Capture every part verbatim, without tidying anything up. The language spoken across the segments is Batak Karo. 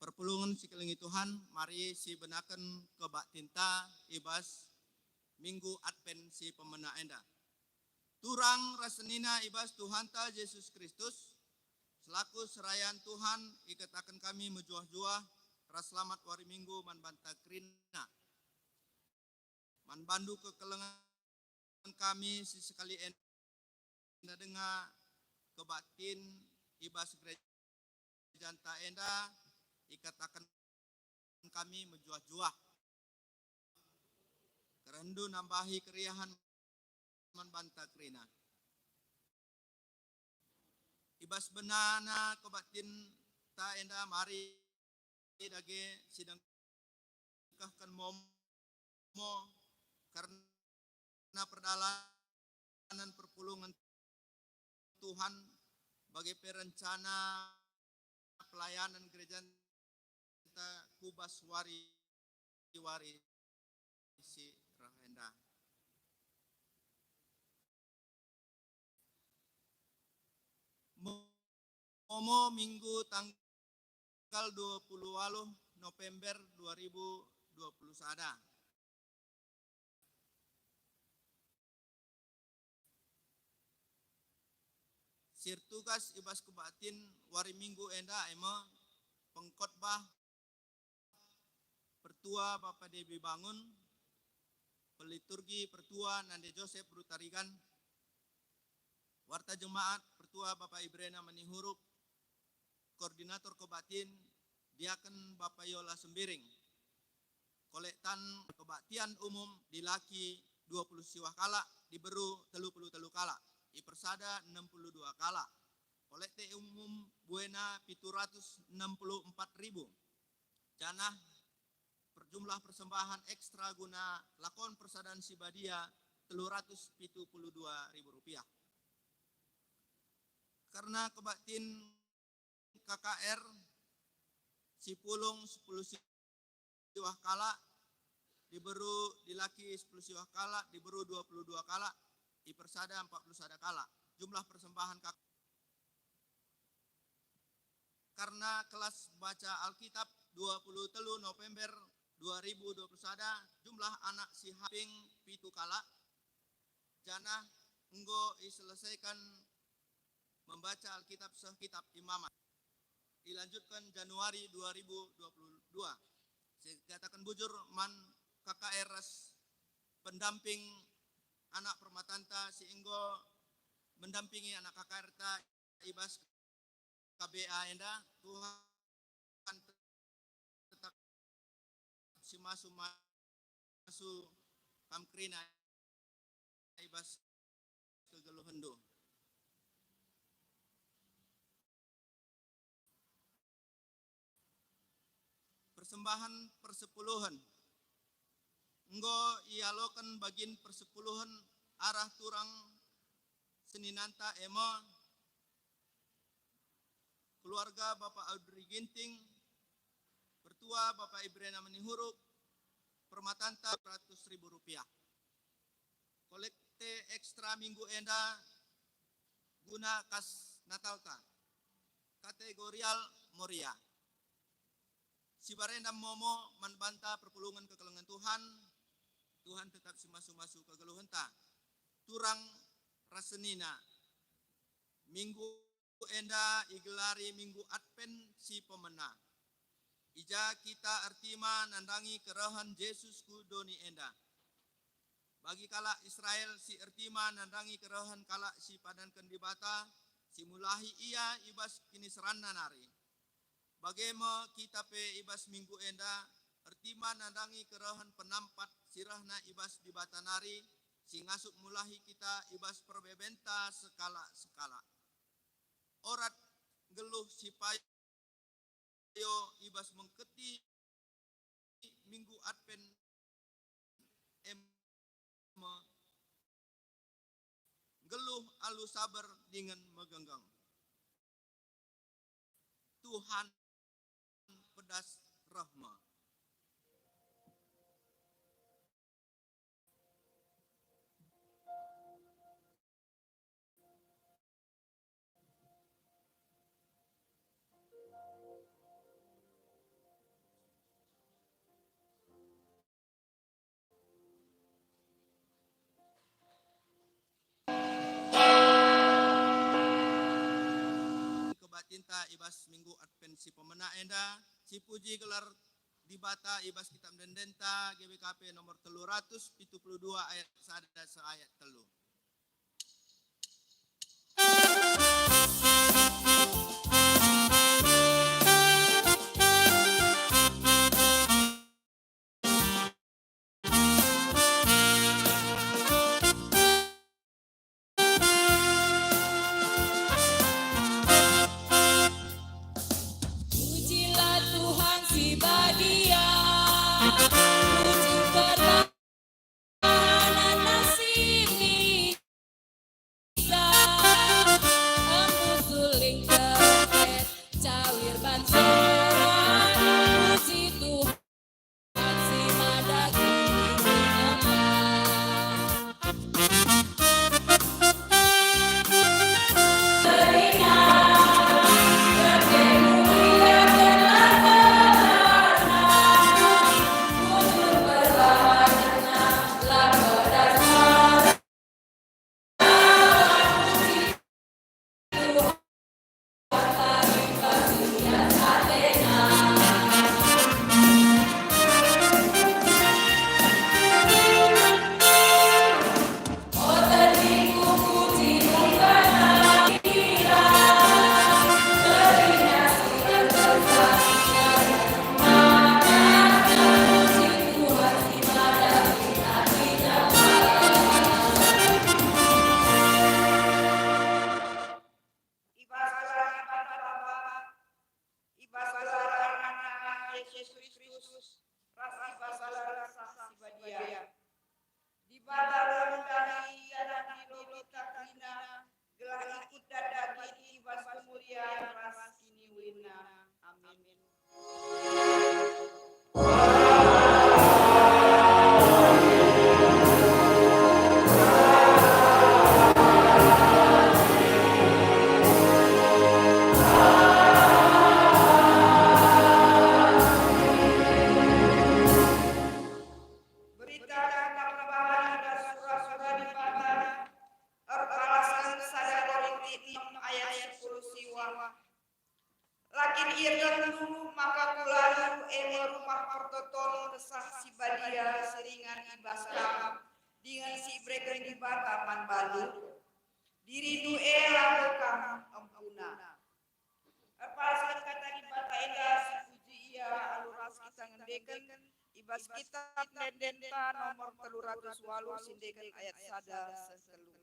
Perpulungen si kelengi Tuhan, mari sibenaken kebaktinta i bas Minggu Advent si pemena enda. Turang ras senina i bas Tuhanta Jesus Kristus, selaku serayan Tuhan, ikataken kami mejuah-juah ras selamat wari Minggu man banta kerina. Man bandu kekelengen kami si sekali enda denga kebaktin i bas gerejanta enda, ikataken kami mejuah-juah. Kerehndu nambahi keriahen man banta kerina. I bas benana kebaktinta enda mari dage sidengkehken momo kerna perdalanen perpulungen Tuhan, bage pe rencana pelayanan gerejanta ku bas wari-wari si reh enda. Momo Minggu tanggal dua puluh waluh November dua ribu dua puluh sada. Si ertugas i bas kebaktin wari Minggu enda e me pengkhotbah Pertua Bapa Debi Bangun, peliturgi Pertua Nande Josep Rutarigan, warta jemaat Pertua Bapa Ibrena Manihurup, koordinator kebaktin Diaken Bapa Yola Sembiring. Kolektan kebaktian umum dilaki dua puluh siwah kalak, diberu telu puluh telu kalak, ipersada enam puluh dua kalak. Kolekte umum buena pitu ratus enam puluh empat ribu. Janah perjumlah persembahan ekstra guna lakon persadan si badia telu ratus pitu puluh dua ribu rupiah. Kerna kebaktin K K R, si pulung sepuluh siwah kalak, diberu dilaki sepuluh siwah kalak, diberu dua puluh dua kalak, ipersada empat puluh sada kalak. Jumlah persembahan K K R. Kerna kelas baca Alkitab dua puluh telu November dua ribu dua puluh sada, jumlah anak si haping pitu kalak, janah enggo iselesaiken membaca Alkitab seh kitab Imamat. Ilanjutken Januari dua ribu dua puluh dua. Sikataken bujur man K K R ras pendamping anak permatanta si enggo mendampingi anak K K R ta i bas K B A enda, Tuhan tetap simasu-masu kam kerina i bas kegeluhenndu. Persembahan persepuluhen. Enggo ialoken bagin persepuluhen arah turang seninanta e me, keluarga Bapa Audrey Ginting, Pertua Bapa Ibrena Manihurup, permatanta seratus ribu rupiah. Kolekte ekstra minggu enda guna kas Natalta, kategorial Moria. Sibarenda momo man banta perpulungen kekelengen Tuhan. Tuhan tetap simasu-masu kegeluhenta. Turang ras senina. Minggu enda igelari Minggu Advent si pemena. I ja kita ertima nandangi kerehen Jesus ku doni enda. Bagi kalak Israel si ertima nandangi kerehen kalak si ipadanken Dibata, si mulahi ia i bas kiniseranna nari. Bage me kita pe i bas minggu enda ertima nandangi kerehen penampat si rehna i bas Dibata nari, si ngasup mulahi kita i bas perbebenta sekalak-sekalak. Orat nggeluh si payo i bas mengketi Minggu Advent e me nggeluh alu saber dingen megenggeng. Tuhan pedas reh me. Dibata i bas Minggu Advent si pemena enda, sipuji gelar Dibata i bas Kitab Ende-endenta G B K P nomor telu ratus pitu puluh dua ayat sada seh ayat telu. Pujilah Tuhan si badia, puji perbahanan nasibni. Embu suling, trompet, cawir, banseran, puji Tuhan si mada kiniken. I bas gelar Dibata Bapa, i bas gelar Anakna Jesus Kristus, ras i bas gelar Kesah Si Badia. Dibata reh ndahi Anakna Dibata kerina, gelah ikutndu daging i bas kemulian ras kiniulinna. Amin. Berita Tentang Perbahanen ras Sura-sura Dibata, erpalasken sada Korinti enem ayat sepuluh siwah. La kin iergenndu maka kulalu, e me rumah pertoton Kesah Si Badia si ringan i bas rehap dingen si ibereken Dibata man bandu? Dirindu e labo kam empuna. Erpalasken Kata Dibata enda sipuji ia alu ras kita ngendeken i bas Kitab Ende-endenta nomor telu ratus waluh, siendeken ayat sada seh telu.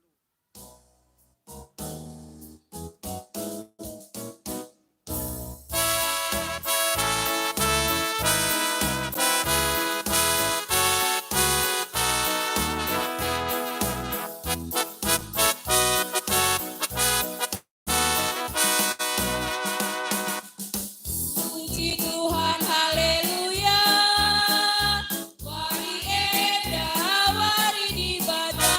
Puji Tuhan, haleluya. Wari enda wari Dibata.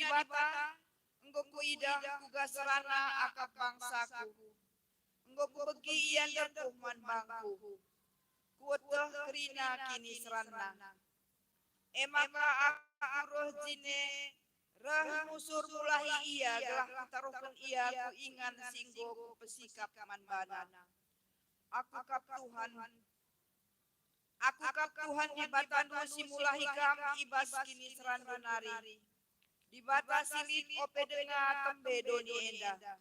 Dibata, enggo kuidah kuga seranna akap bangsaku. Enggo kubegi ia nderpuh man bangku. Kueteh kerina kiniseranna. E maka aku reh jine, reh musur mulahi ia, gelah kutaruhken ia ku ingan si enggo kupesikap man bana. Aku kap Tuhan, Aku kap Tuhan Dibatandu si mulahi kam i bas kiniseranndu nari. Dibata si lit ope denga tembe doni enda.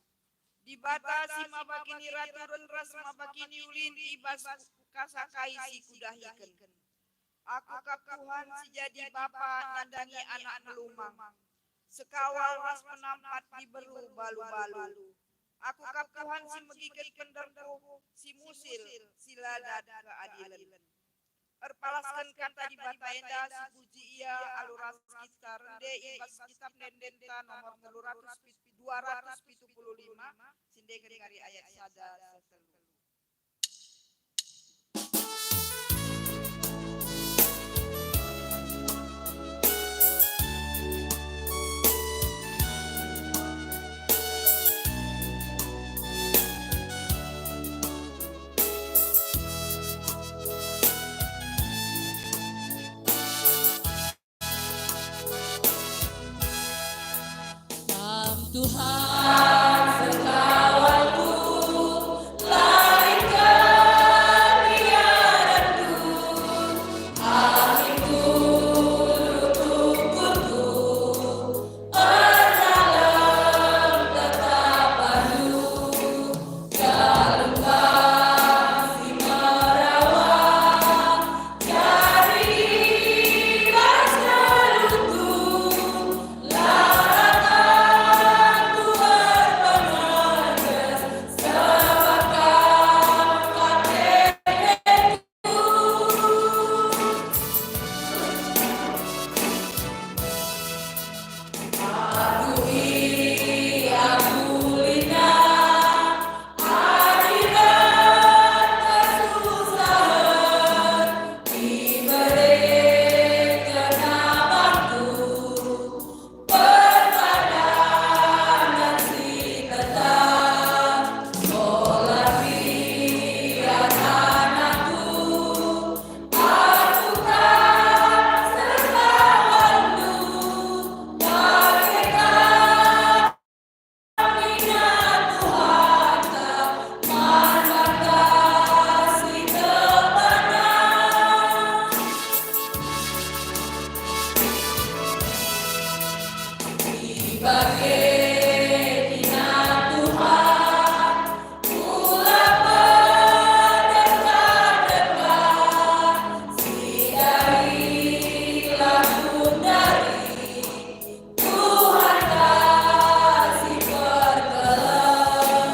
Dibata si maba kiniraturen ras maba kiniulin i bas kasa kai si kudahiken. Aku kap Tuhan si jadi bapa nandangi anak melumang, sekawal ras penampat diberu balu-balu. Aku kap Tuhan si megiken penderpuh, si musil, si la dat keadilen. Erpalasken kata Dibata enda si puji ia alu ras kita rende i bas Kitap Ende-endenta nomor telu ratus, dua ratus pitu puluh lima, si ndeken kari ayat sada seh telu. Kam Tuhan sengawalku, la lit kami arenndu, angin turut tungkunku, erdalem tetapanndu. Tuhan kasih perkeleng,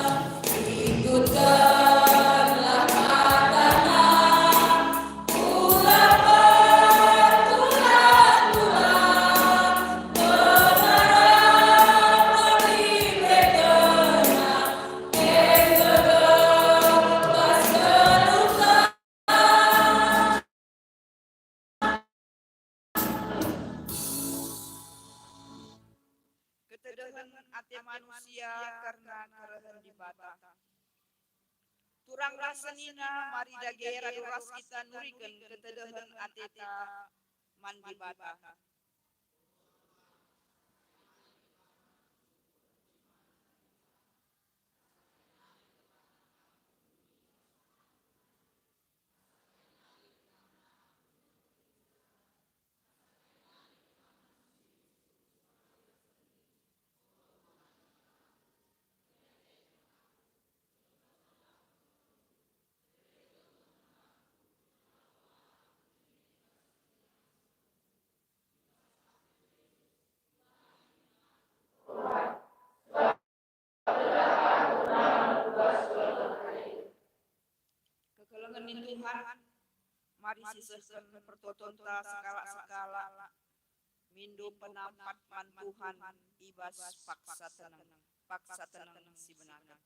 ikutkenlah kataNa, ulah pertulan-tulan, pengarap diberekenNa, enggo bas keluhken. Ketedehen ate manusia kerna kerehen Dibata. Turang ras senina, mari dage radu ras kita nuriken ketedehen ateta man Dibata. Kekelengen ni Tuhan, mari sisehken pertotonta sekalak-sekalak, mindo penampat man Tuhan i bas paksa teneng, paksa teneng si benaken.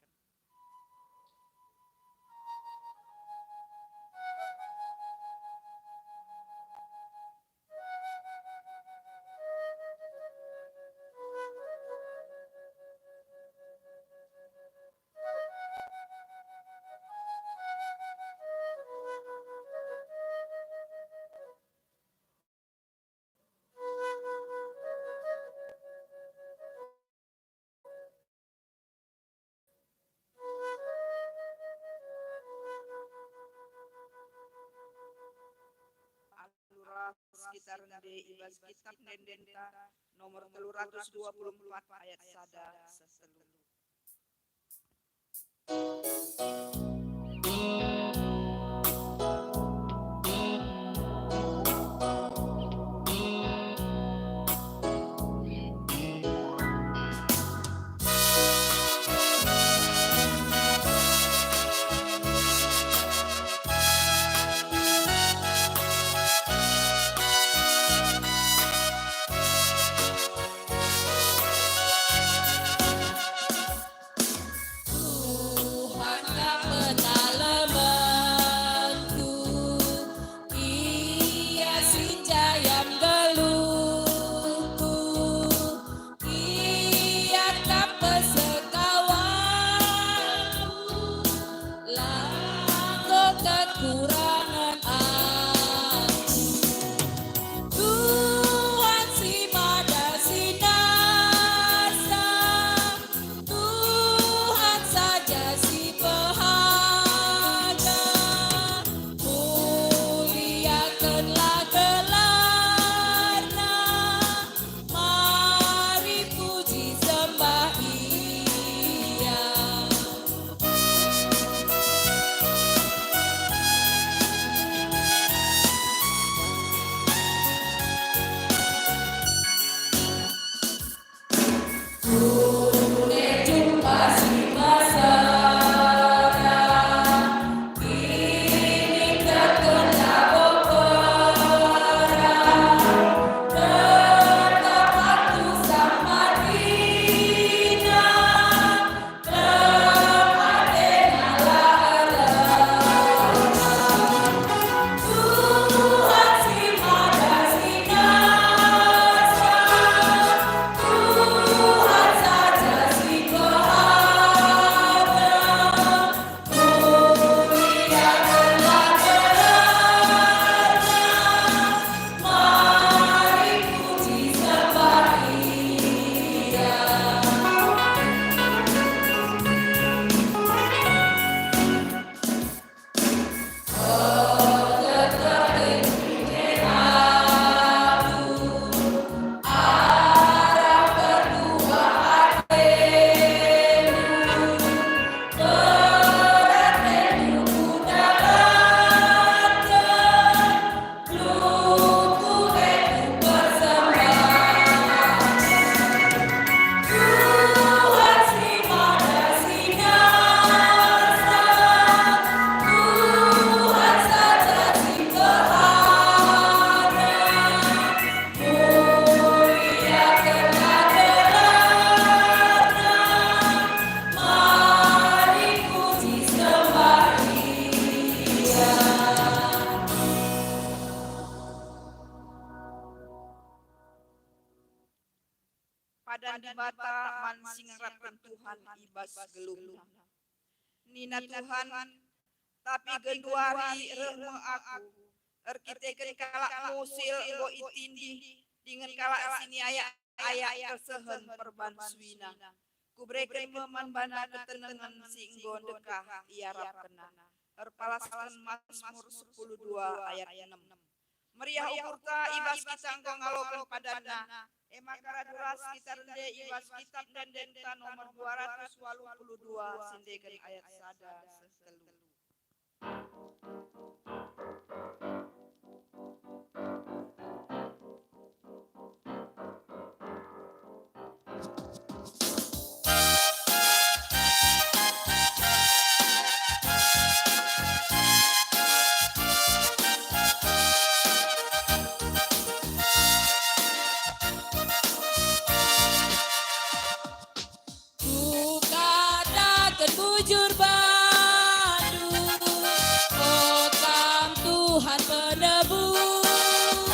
kita rende i bas kitab ende-endenta nomor telu ratus dua puluh empat ayat sada seh telu. Tuhan kap pengalemenku, Ia si njayam geluhku, Ia kap persekawanku, la enggo kekurangen aku. Tuhan si mada si nasa, Tuhan saja si pehaga, muliakenlah gelar-Nya, mari puji sembah Ia. Padan Dibata man si ngarapken Tuhan i bas geluhna. Nina Tuhan, tapi genduari reh me Aku, erkiteken kalak musil enggo itindih dingen kalak si niayak-ayak kersehen perban suina. Kubereken me man bana ketenengen si enggo ndekah iarapkenna. Erpalasken Masmur sepuluh dua ayat enem. Meriah ukurta i bas kita enggo ngaloken padanna, e maka radu ras kita rende i bas kitab ende-endenta nomor dua ratus waluh puluh dua, siendeken ayat sada seh telu. Kukataken bujur bandu, o Kam Tuhan penebus.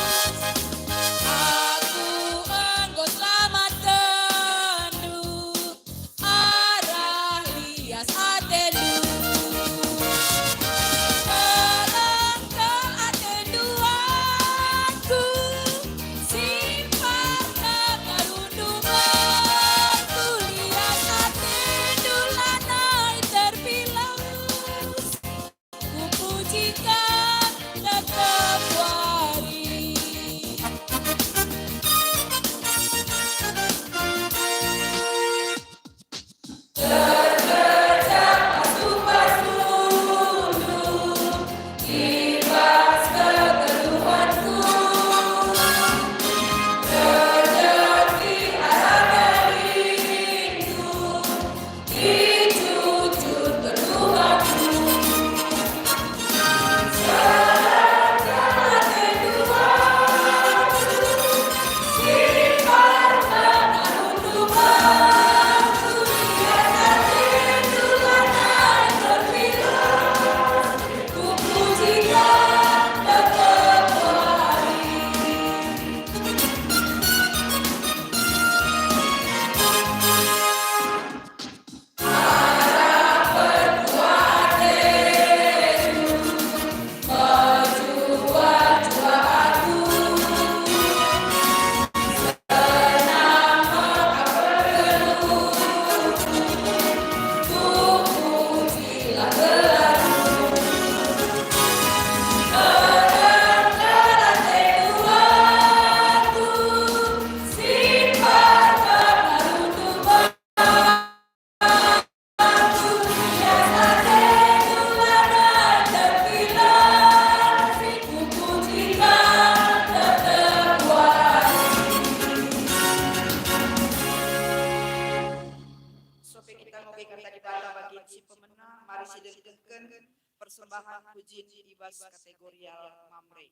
Kata Dibata bagi si pemena, mari sidengkehken persembahen pujin i bas kategorial Mamre.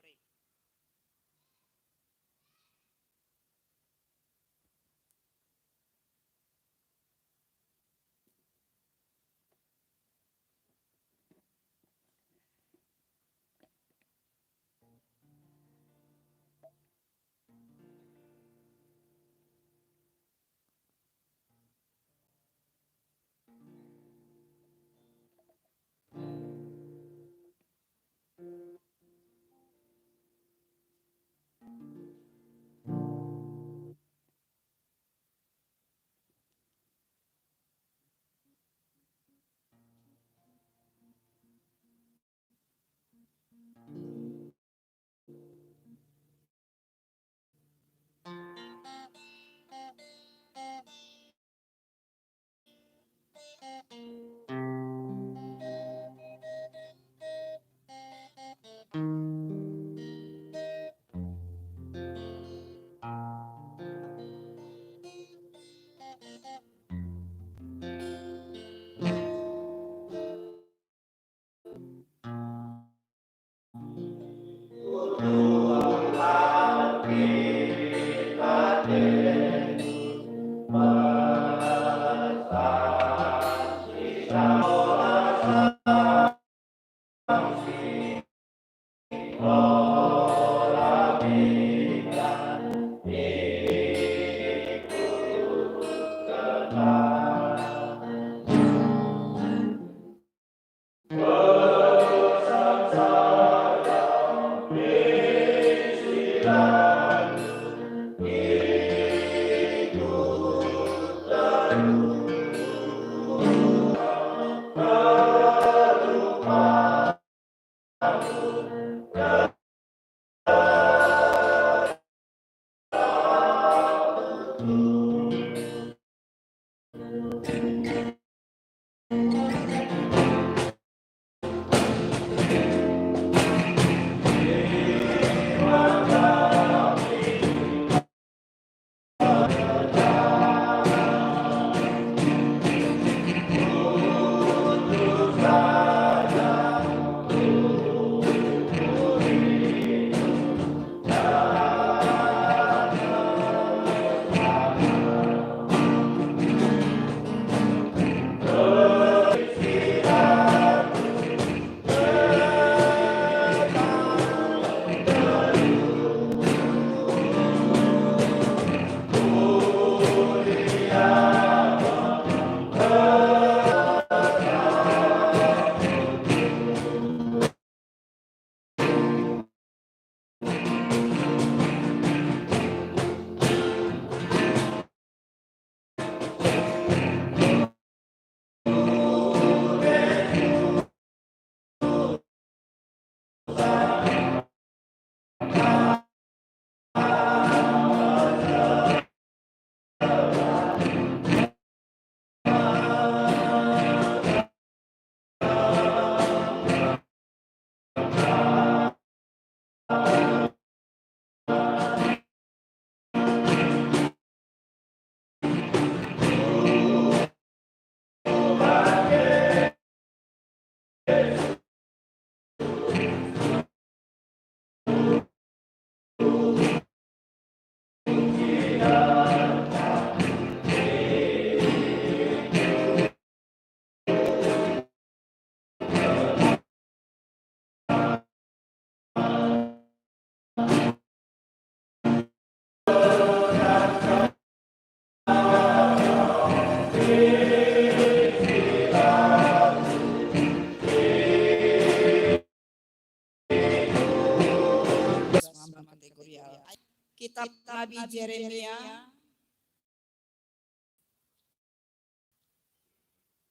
Kitab Nabi Jeremia,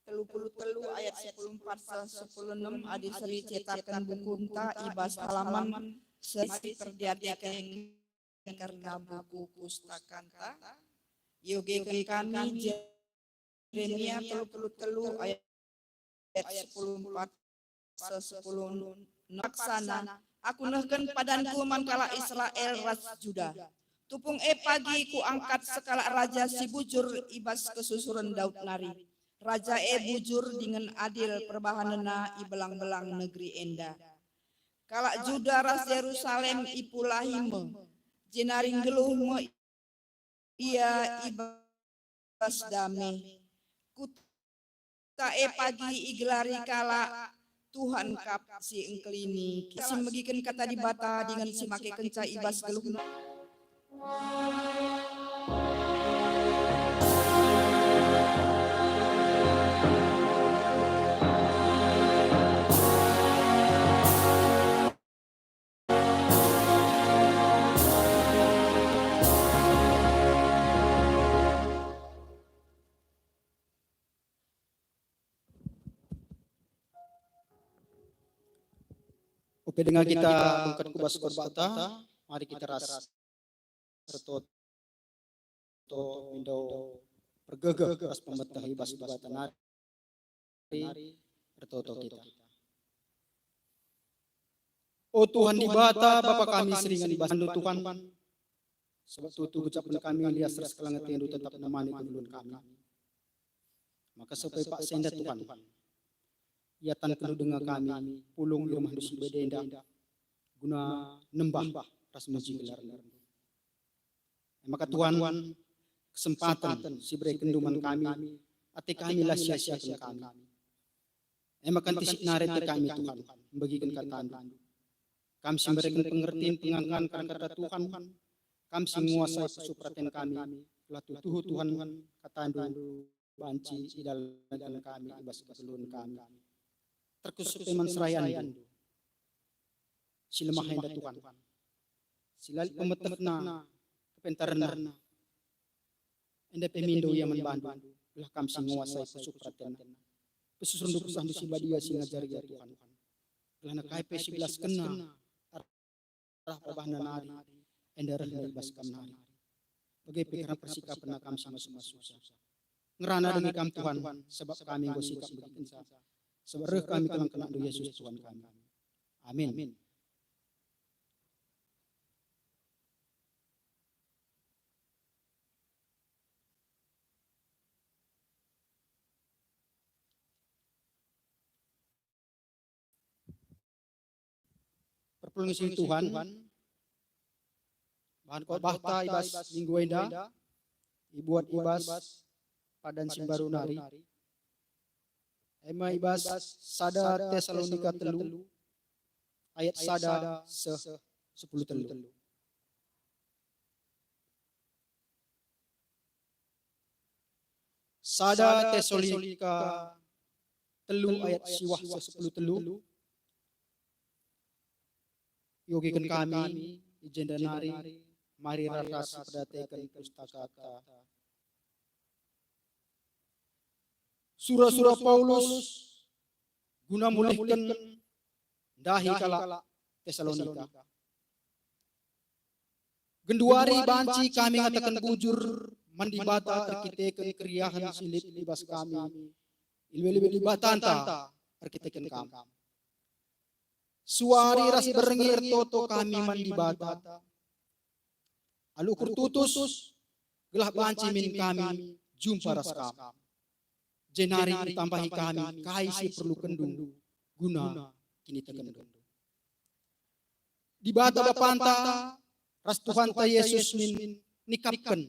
telu puluh telu ayat sepuluh empat seh sepuluh enem, adi seri cetaken bukunta i bas halaman seri perdiateken kerna buku pustakanta. Iogeken kami Jeremia telu puluh telu ayat sepuluh empat seh sepuluh enem, laksana, Aku nehken padanKu man kalak Israel ras Juda. Tupung e pagi Kuangkat sekalak raja si bujur i bas kesusuren Daud nari. Raja e bujur dingen adil perbahanenna i belang-belang negeri enda. Kalak Juda ras Jerusalem ipulahi me, jenari nggeluh me ia i bas dame. Kuta e pagi igelari kalak, "Tuhan kap si engkelini." Si megiken kata Dibata dingen si makekenca i bas geluhna. Ope denga kita bengket ku bas khotbahta, mari kita ras ertoto mindo pergegeh ras pemeteh i bas Dibata nari. Ertoto kita. O Tuhan Dibata, Bapa kami si ringan i bas Tuhan, sebab tuhu-tuhu ucapen kami lias ras keleng atendu tetap nemani kegeluhen kami. Maka sepai paksa enda Tuhan, iatankenNdu denga kami, pulung i rumahNdu si bebe enda, guna nembah ras muji gelarNdu. E maka Tuhan, kesempaten si iberekenNdu man kami, ate kami la sia-siaken kami. E maka ntisik nari ate kami Tuhan, mbegiken kataNdu. Kam si mbereken pengertin pengangan kata-kata Tuhan, Kam si nguasai pusuh peraten kami, gelah tuhu Tuhan kataNdu banci idalanken kami i bas kegeluhen kami. Terkhusus pe man serayanNdu si lemah enda Tuhan, si la lit pemetehna, kepentarenna. Enda pe mindo ia man baNdu, gelah Kam si nguasai pusuh peratenna. Pesusurndu KesahNdu si Badia si ngajari ia Tuhan, gelah kai pe si ibelaskenna arah perbahanna nari, enda rehna i bas Kam nari. Bage pe kerna persikapenna Kam si masu-masusa. Ngerana denga Kam Tuhan, sabap kami enggo sikap megikenca. Sabap reh kami keleng kenakNdu Yesus Tuhan kami. Amin. Perpulungen si Tuhan, bahan khotbahta i bas minggu enda ibuat i bas padan si mbaru nari, e me i bas sada Tesalonika telu ayat sada seh sepuluh telu. Sada Tesalonika telu ayat siwah seh sepuluh telu. Iogeken kami i jenda nari, mari ras-ras sipedateken pustakata. Sura-sura Paulus guna mulihken ndahi kalak Tesalonika. Genduari banci kami ngataken bujur man Dibata erkiteken keriahen si lit i bas kami, i lebe-lebe Dibatanta erkiteken kam. Suari ras berngi ertoto kami man Dibata alu ukur tutus, gelah banci min kami jumpa ras kam, jenari itambahi kami kai si iperlukenndu guna kinitekenndu. Dibata Bapanta ras Tuhanta Yesus min nikapken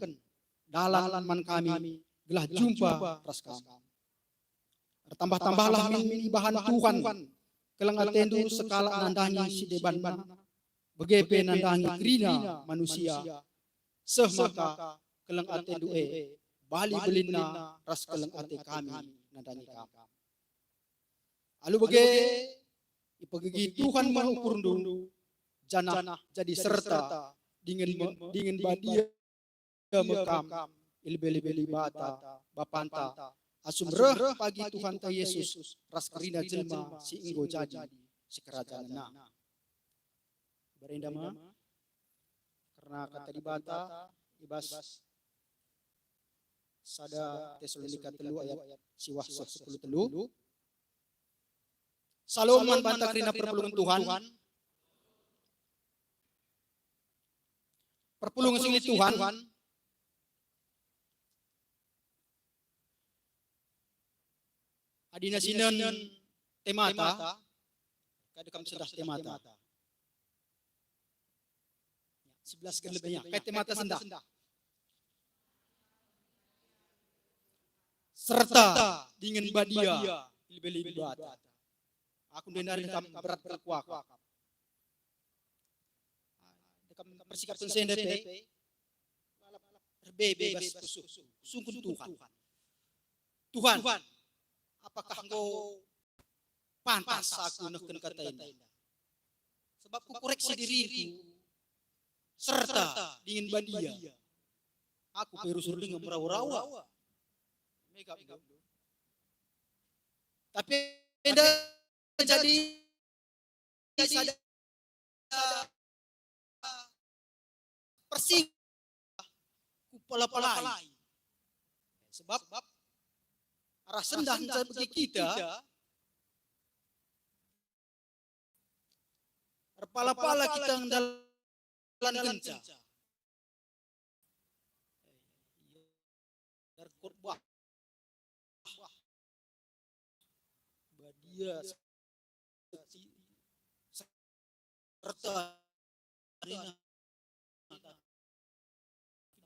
dalan man kami gelah jumpa ras kam. Ertambah-tambahlah min ibahan Tuhan keleng atendu sekalak nandangi si deban, bage pe nandangi kerina manusia, seh maka keleng atendu e bali belinna ras keleng ate kami nandangi kam. Alu bage, ipegegi Tuhan me ukurndu, janah jadi serta dingen me-, dingen badia me kam i lebe-lebe Dibata Bapanta, asum reh pagi Tuhanta Yesus ras kerina jelma si enggo jadi sikerajangenNa. Berenda me kerna kata Dibata i bas sada Tesalonika telu ayat siwah seh sepuluh telu. Salom man banta kerina perpulungen Tuhan. Perpulungen si lit Tuhan. Adi nasinen te mata, kade kam sendah te mata. Sebelas kan lebihnya, kai te mata sendah. Serta dingen badia i lebe-lebe Dibata. Aku ndenari kam berat berkuakap. Kam persikapken si enda pe, erbebe bas pusuh, sungkun Tuhan. Tuhan, apakah enggo pantas aku nehken kata enda? Sebab kukoreksi diriku serta dingen badia. Aku pe rusur denga merawa-rawa. Tapi enda jadi sada persinggah ku pala-palai. Sebab arah sendah nca bagi kita, erpala-pala kita ndalankenca. Erkotbah. Badia serta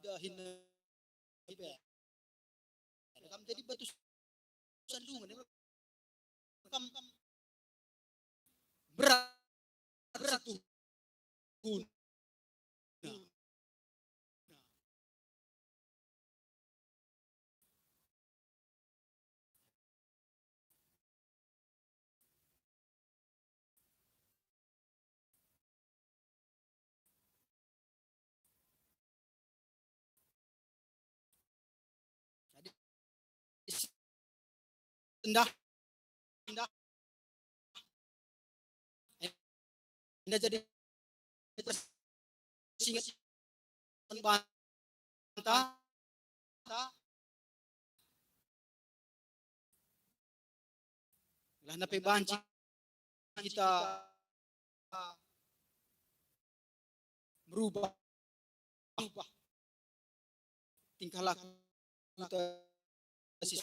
dahin. Kam jadi batu sandungan, kam berat, berat tuh. Jadi, sendah, sendah. Enda jadi persinget banta. Lah nape banci kita merubah tingkah laku kita si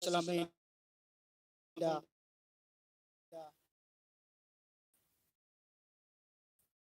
selama enda